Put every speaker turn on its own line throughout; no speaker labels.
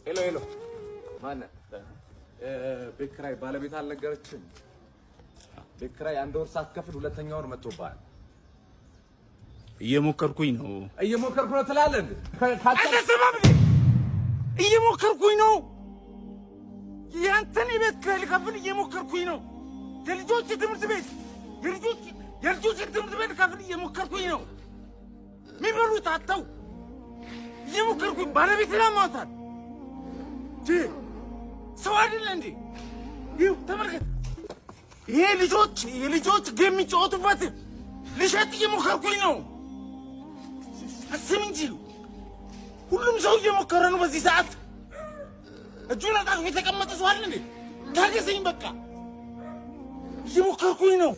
Hello hello፣ ማነህ? ቤት ኪራይ ባለቤት አልነገረችም? ቤት ኪራይ አንድ ወር ሳትከፍል ሁለተኛ ወር መጥቶብሃል።
እየሞከርኩኝ ነው።
እየሞከርኩ ነው ትላለህ እንዴ?
አልተሰማም እንዴ? እየሞከርኩኝ ነው። ያንተን የቤት ኪራይ ልከፍል እየሞከርኩኝ ነው። የልጆች ትምህርት ቤት የልጆች ትምህርት ቤት ልከፍል እየሞከርኩኝ ነው። የሚበሉት አጥተው እየሞከርኩኝ፣ ባለቤት ላሟታል። ሰው አይደለ እንዴ? ይኸው ተመልከት። ይሄ ልጆች የልጆች game የሚጫወቱበት ልሸጥ እየሞከርኩኝ ነው። አስብ እንጂ፣ ሁሉም ሰው እየሞከረ ነው። በዚህ ሰዓት እጁን አጣጥፎ የተቀመጠ ሰው አለ እንዴ? ታገሰኝ፣ በቃ እየሞከርኩኝ ነው።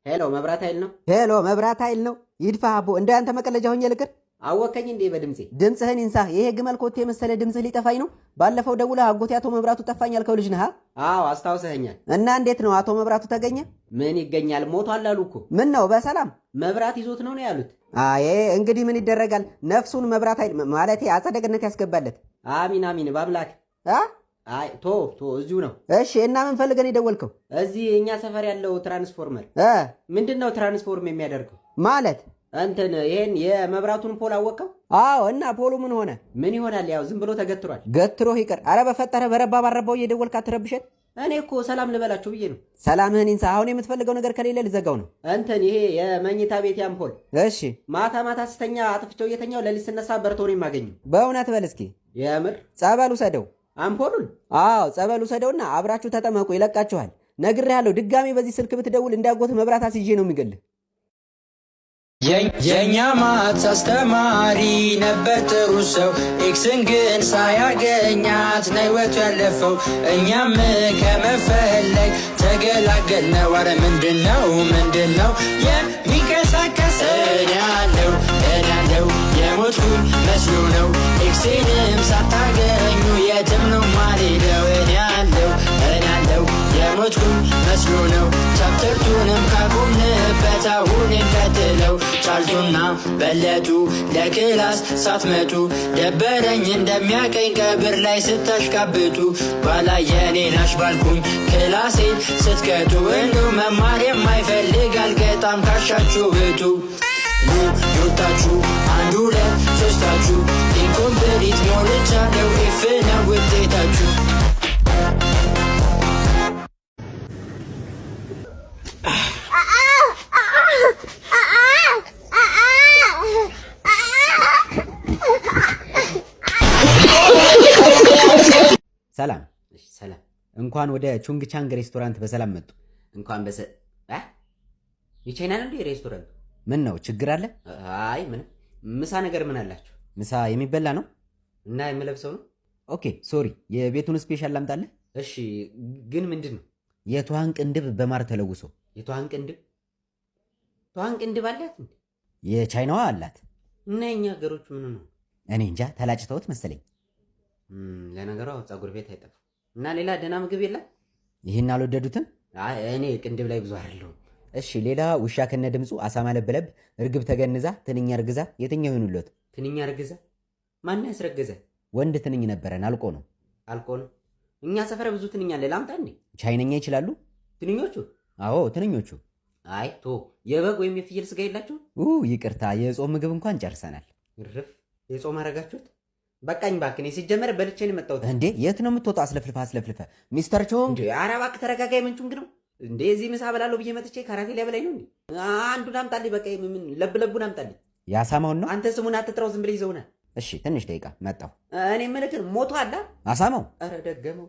Hello፣ መብራት ኃይል ነው።
Hello፣ መብራት ኃይል ነው። ይድፋ አቦ፣ እንደ አንተ መቀለጃ ሆኜ ልቅር።
አወከኝ እንዴ በድምፄ?
ድምፅህን ይንሳህ። ይሄ ግመል ኮቴ የመሰለ ድምፅህ ሊጠፋኝ ነው። ባለፈው ደውለህ አጎቴ አቶ መብራቱ ጠፋኝ ያልከው ልጅ ነህ?
አዎ፣ አስታውሰኸኛል።
እና እንዴት ነው፣ አቶ መብራቱ ተገኘ?
ምን ይገኛል፣ ሞቷል አሉ እኮ።
ምን ነው፣ በሰላም?
መብራት ይዞት ነው ነው ያሉት።
አይ እንግዲህ ምን ይደረጋል። ነፍሱን መብራት ኃይል ማለቴ አጸደ ገነት ያስገባለት።
አሚን አሚን በአምላክ።
አ
አይ ቶ ቶ፣ እዚሁ ነው።
እሺ፣ እና ምን ፈልገን የደወልከው?
እዚህ እኛ ሰፈር ያለው ትራንስፎርመር ምንድን ነው transform የሚያደርገው?
ማለት?
እንትን ይሄን የመብራቱን pole አወቀው?
አዎ፣ እና pole ኡ ምን ሆነ?
ምን ይሆናል፣ ያው ዝም ብሎ ተገትሯል።
ገትሮህ ይቅር። አረ በፈጠረ፣ በረባ ባረባው እየደወልክ አትረብሸን።
እኔ እኮ ሰላም ልበላችሁ ብዬ ነው።
ሰላምህን ይንሳ። አሁን የምትፈልገው ነገር ከሌለ ልዘጋው ነው።
እንትን ይሄ የመኝታ ቤት አምፖል ማታ ማታ ስተኛ አጥፍቼው እየተኛው ሌሊት ስነሳ በርቶ ነው የማገኘው።
በእውነት? በል እስኪ።
የምር።
ጸበል ውሰደው።
አምፖሉን?
አዎ፣ ጸበል ውሰደውና አብራችሁ ተጠመቁ፣ ይለቃችኋል። ነግሬሃለሁ። ድጋሜ በዚህ ስልክ ብትደውል እንዳጎት መብራት አስይዤ ነው የሚገልህ።
የእኛ maths አስተማሪ ነበር ጥሩ ሰው፣ ex ን ግን ሳያገኛት ነው ሕይወቱ ያለፈው። እኛም ከመፈለግ ተገላገልነው። አረ ምንድነው ምንድነው የሚንቀሳቀስ? እኔ ያለው እኔ ያለው የሞትኩኝ መስሎ ነው። Ex ኤንም ሳታገኙ የትም ነው ማልሄደው። እኔ ያለው እኔ ያለው የሞትኩኝ መስሎ ነው። Chapter two ንም ካቆምንበት አሁን እንቀጥለው። ጫልቱና በለጡ ለ class ሳትመጡ ደበረኝ፣ እንደሚያቀኝ ቀብር ላይ ስታሽቃብጡ። ባላየኔ ናሽ ባልኩኝ class ኤን ስትቀጡ፣ እንዱ መማር የማይፈልግ አልቀጣም፣ ካሻችሁ ብቱ። ዶታችሁ አንድ ሁለት ሶስታችሁ incomplete ሞልቻለሁ፣ F ነው ውጤታችሁ።
ሰላም።
እሺ፣ ሰላም።
እንኳን ወደ ቹንግ ቻንግ ሬስቶራንት በሰላም መጡ።
እንኳን በሰ እ የቻይና ነው እንዴ ሬስቶራንቱ?
ምን ነው፣ ችግር አለ?
አይ ምንም። ምሳ ነገር ምን አላችሁ?
ምሳ የሚበላ ነው?
እና የምለብሰው ነው።
Okay sorry፣ የቤቱን special ላምጣልህ?
እሺ፣ ግን ምንድን ነው?
የትኋን ቅንድብ በማር ተለውሶ።
የትኋን ቅንድብ? ትኋን ቅንድብ አላት እንዴ?
የቻይናዋ አላት።
እና የኛ ሀገሮቹ ምን ነው?
እኔ እንጃ፣ ተላጭተውት መሰለኝ።
ለነገሩ አዎ፣ ፀጉር ቤት አይጠፋም። እና ሌላ ደህና ምግብ የለም?
ይህን አልወደዱትም?
አይ እኔ ቅንድብ ላይ ብዙ አይደለሁም።
እሺ፣ ሌላ ውሻ ከነ ድምፁ፣ አሳማ ለብለብ፣ እርግብ ተገንዛ፣ ትንኛ እርግዛ፣ የትኛው ይሁንልዎት?
ትንኛ እርግዛ? ማን ያስረገዘ?
ወንድ ትንኝ ነበረን፣ አልቆ ነው።
አልቆ ነው። እኛ ሰፈር ብዙ ትንኛ አለ። ላምጣ እንዴ?
ቻይነኛ ይችላሉ?
ትንኞቹ?
አዎ፣ ትንኞቹ።
አይ ቶ፣ የበግ ወይም የፍየል ስጋ የላችሁ?
ይቅርታ፣ የጾም ምግብ እንኳን ጨርሰናል።
እርፍ፣ የጾም አረጋችሁት? በቃኝ እባክህ። እኔ ሲጀመር በልቼ ነው የመጣሁት።
እንዴ፣ የት ነው የምትወጣው? አስለፍልፈ አስለፍልፈ ሚስተር ቾንግ።
እንዴ፣ ኧረ እባክህ ተረጋጋ። የምን ቹንግ ነው እንዴ? እዚህ ምሳ በላለሁ ብዬ መጥቼ ካራቴ ሊያበላኝ ነው እንዴ? አንዱን አምጣልኝ። በቃ ምን ለብ ለቡን አምጣልኝ።
የአሳማውን ነው?
አንተ ስሙን አትጥራው፣ ዝም ብለህ ይዘውናል።
እሺ፣ ትንሽ ደቂቃ፣ መጣሁ።
እኔ የምልህ ግን ሞቶ አለ?
አሳማው?
ኧረ ደገመው።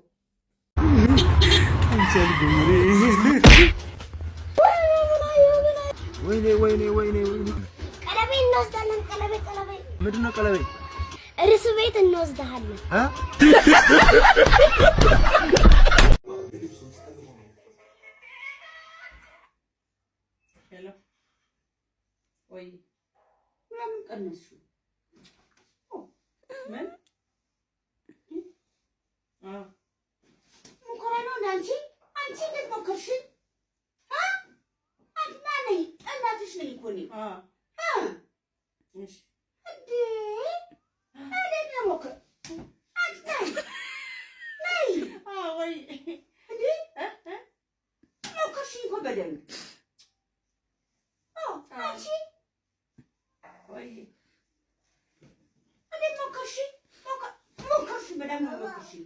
ወይኔ ወይኔ ወይኔ ወይኔ!
ቀለቤ እንወስዳለን። ቀለቤ ቀለቤ።
ምንድን ነው ቀለቤ?
እርስ ቤት እንወስድሃለን።
እ?
Hello፣ ወይ ለምን ቀነስሽው? ምን ሙከራ ነው እንደ አንቺ አንቺ እንዴት ነው ሞከርሽኝ? አንቺ ማነኝ? እናትሽ ነኝ እኮ እኔ። እንዴ እንዴት ነው ሞከር? አንቺ ነይ ነይ። ወይ እንዴ ሞከርሽኝ እኮ በደንብ። አንቺ ወይ እንዴት ሞከርሽኝ? ሞከርሽኝ በደንብ ሞከርሽኝ።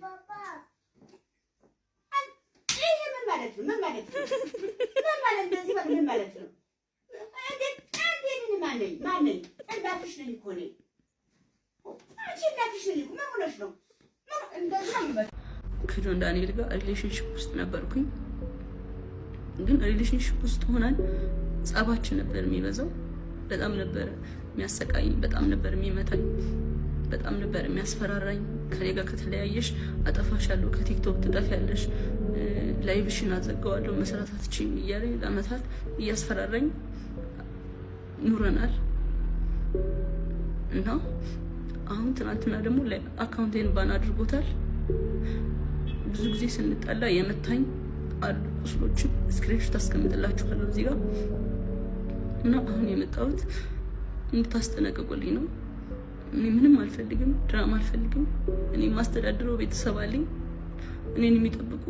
ይሄ ምን ማለት ነው? ምን ማለት ነው? ምን ማለት እንደዚህ ማለት ምን ማለት ነው? እንዴት እንዴት ማነኝ? ማነኝ? እናትሽ ነኝ እኮ እኔ። አንቺ እናትሽ ነኝ እኮ። ምን ሆነሽ ነው? እንደዛ ነው።
ከጆን ዳንኤል ጋር relationship ውስጥ ነበርኩኝ። ግን relationship ውስጥ ሆነን ጸባችን ነበር የሚበዛው። በጣም ነበር የሚያሰቃይኝ፣ በጣም ነበር የሚመታኝ፣ በጣም ነበር የሚያስፈራራኝ። ከኔ ጋር ከተለያየሽ አጠፋሻለሁ፣ ከቲክቶክ ትጠፊያለሽ፣ live ሽን አዘጋዋለሁ፣ መስራት አትችይም እያለኝ ለአመታት እያስፈራራኝ ኑረናል። እና አሁን ትናንትና ደግሞ account ኤን ban አድርጎታል። ብዙ ጊዜ ስንጣላ የመታኝ አሉ ቁስሎችን screenshot አስቀምጥላችኋለሁ እዚህ ጋር። እና አሁን የመጣሁት እንድታስጠነቅቁልኝ ነው። እኔ ምንም አልፈልግም፣ ድራማ አልፈልግም። እኔ የማስተዳድረው ቤተሰብ አለኝ። እኔን የሚጠብቁ፣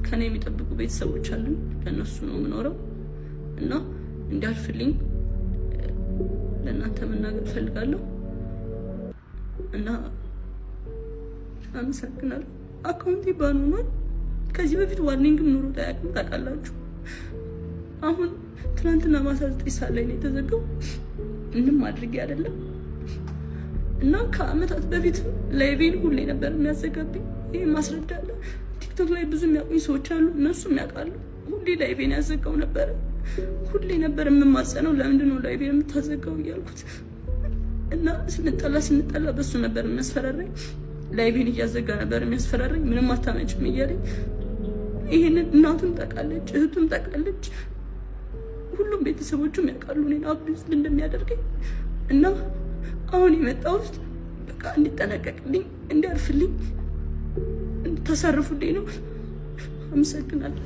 ከኔ የሚጠብቁ ቤተሰቦች አሉኝ። ለእነሱ ነው የምኖረው እና እንዲያልፍልኝ ለእናንተ መናገር እፈልጋለሁ እና አመሰግናለሁ። Account ኤ ban ሆኗል። ከዚህ በፊት warning ም ኑሮት አያውቅም፣ ታውቃላችሁ። አሁን ትናንትና ማታ 9 ሰዓት ላይ ነው የተዘጋው። ምንም አድርጌ አይደለም። እና ከአመታት በፊት live ኤን ሁሌ ነበር የሚያዘጋብኝ። ይህ ማስረጃ አለ። ቲክቶክ ላይ ብዙ የሚያውቁኝ ሰዎች አሉ፣ እነሱም ያውቃሉ። ሁሌ live ኤን ያዘጋው ነበረ። ሁሌ ነበር የምማጸነው፣ ለምንድን ነው live ኤን የምታዘጋው እያልኩት። እና ስንጠላ ስንጠላ በሱ ነበር የሚያስፈራራኝ። Live ኤን እያዘጋ ነበር የሚያስፈራራኝ። ምንም አታመጭም እያለኝ። ይሄንን እናቱም ታውቃለች፣ እህቱም ታውቃለች፣ ሁሉም ቤተሰቦቹም ያውቃሉ እኔን abuse እንደሚያደርገኝ። እና አሁን የመጣሁት በቃ እንዲጠነቀቅልኝ፣ እንዲያርፍልኝ፣ እንድታሳርፉልኝ ነው። አመሰግናለሁ።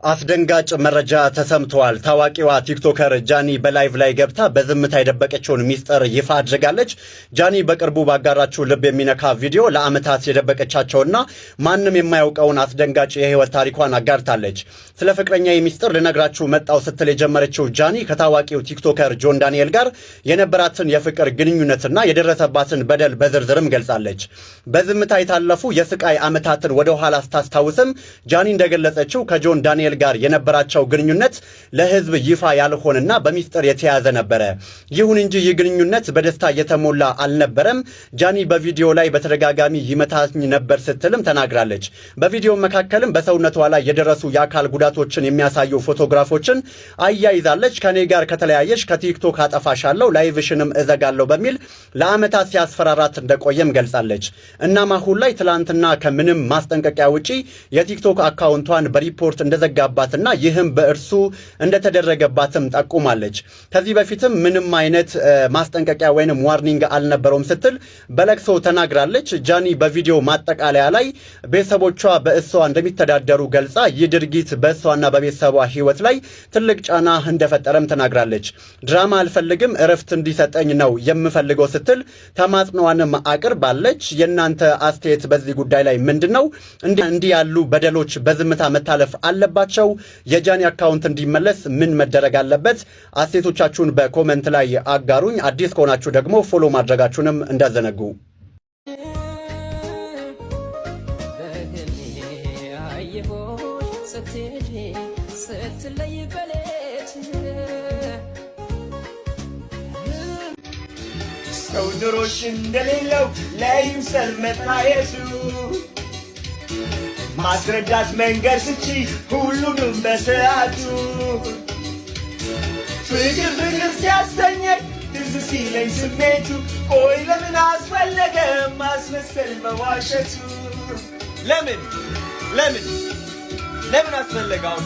አስደንጋጭ መረጃ ተሰምተዋል። ታዋቂዋ TikToker ጃኒ በ live ላይ ገብታ በዝምታ የደበቀችውን ሚስጥር ይፋ አድርጋለች። ጃኒ በቅርቡ ባጋራችው ልብ የሚነካ ቪዲዮ ለዓመታት የደበቀቻቸውና ማንም የማያውቀውን አስደንጋጭ የህይወት ታሪኳን አጋርታለች። ስለ ፍቅረኛዬ ሚስጥር ልነግራችሁ መጣው ስትል የጀመረችው ጃኒ ከታዋቂው TikToker ጆን ዳንኤል ጋር የነበራትን የፍቅር ግንኙነትና የደረሰባትን በደል በዝርዝርም ገልጻለች። በዝምታ የታለፉ የስቃይ ዓመታትን ወደ ኋላ ስታስታውስም ጃኒ እንደገለጸችው ከጆን ዳንኤል ጋር የነበራቸው ግንኙነት ለህዝብ ይፋ ያልሆነና በሚስጥር የተያዘ ነበረ። ይሁን እንጂ ይህ ግንኙነት በደስታ የተሞላ አልነበረም። ጃኒ በቪዲዮ ላይ በተደጋጋሚ ይመታኝ ነበር ስትልም ተናግራለች። በቪዲዮ መካከልም በሰውነቷ ላይ የደረሱ የአካል ጉዳቶችን የሚያሳዩ ፎቶግራፎችን አያይዛለች። ከኔ ጋር ከተለያየሽ ከቲክቶክ አጠፋሻለሁ፣ live ሽንም እዘጋለሁ በሚል ለዓመታት ሲያስፈራራት እንደቆየም ገልጻለች። እናም አሁን ላይ ትላንትና ከምንም ማስጠንቀቂያ ውጪ የቲክቶክ account ቷን በሪፖርት እንደዘጋባትና ይህም በእርሱ እንደተደረገባትም ጠቁማለች። ከዚህ በፊትም ምንም አይነት ማስጠንቀቂያ ወይንም warning አልነበረውም ስትል በለቅሶ ተናግራለች። ጃኒ በቪዲዮ ማጠቃለያ ላይ ቤተሰቦቿ በእሷ እንደሚተዳደሩ ገልጻ ይህ ድርጊት በእሷና በቤተሰቧ ሕይወት ላይ ትልቅ ጫና እንደፈጠረም ተናግራለች። ድራማ አልፈልግም፣ እረፍት እንዲሰጠኝ ነው የምፈልገው ስትል ተማጽኗንም አቅርባለች። የእናንተ አስተያየት በዚህ ጉዳይ ላይ ምንድን ነው? እንዲህ ያሉ በደሎች በዝምታ መታለፍ አለባቸው? የጃኒ account እንዲመለስ ምን መደረግ አለበት? አስተያየቶቻችሁን በ comment ላይ አጋሩኝ። አዲስ ከሆናችሁ ደግሞ follow ማድረጋችሁንም እንዳትዘነጉ።
በህልሜ አየሁሽ ስትሄጂ ስትለይ በሌት።
ሰው ድሮሽ እንደሌለው ለይምሰል መታየቱ፣ ማስረዳት መንገድ ስቺ ሁሉንም በሰዓቱ። ፍቅር ፍቅር ሲያሰኘኝ ትዝ ሲለኝ ስሜቱ፣ ቆይ ለምን አስፈለገ ማስመሰል መዋሸቱ? ለምን ለምን ለምን አስፈለገ አሁን?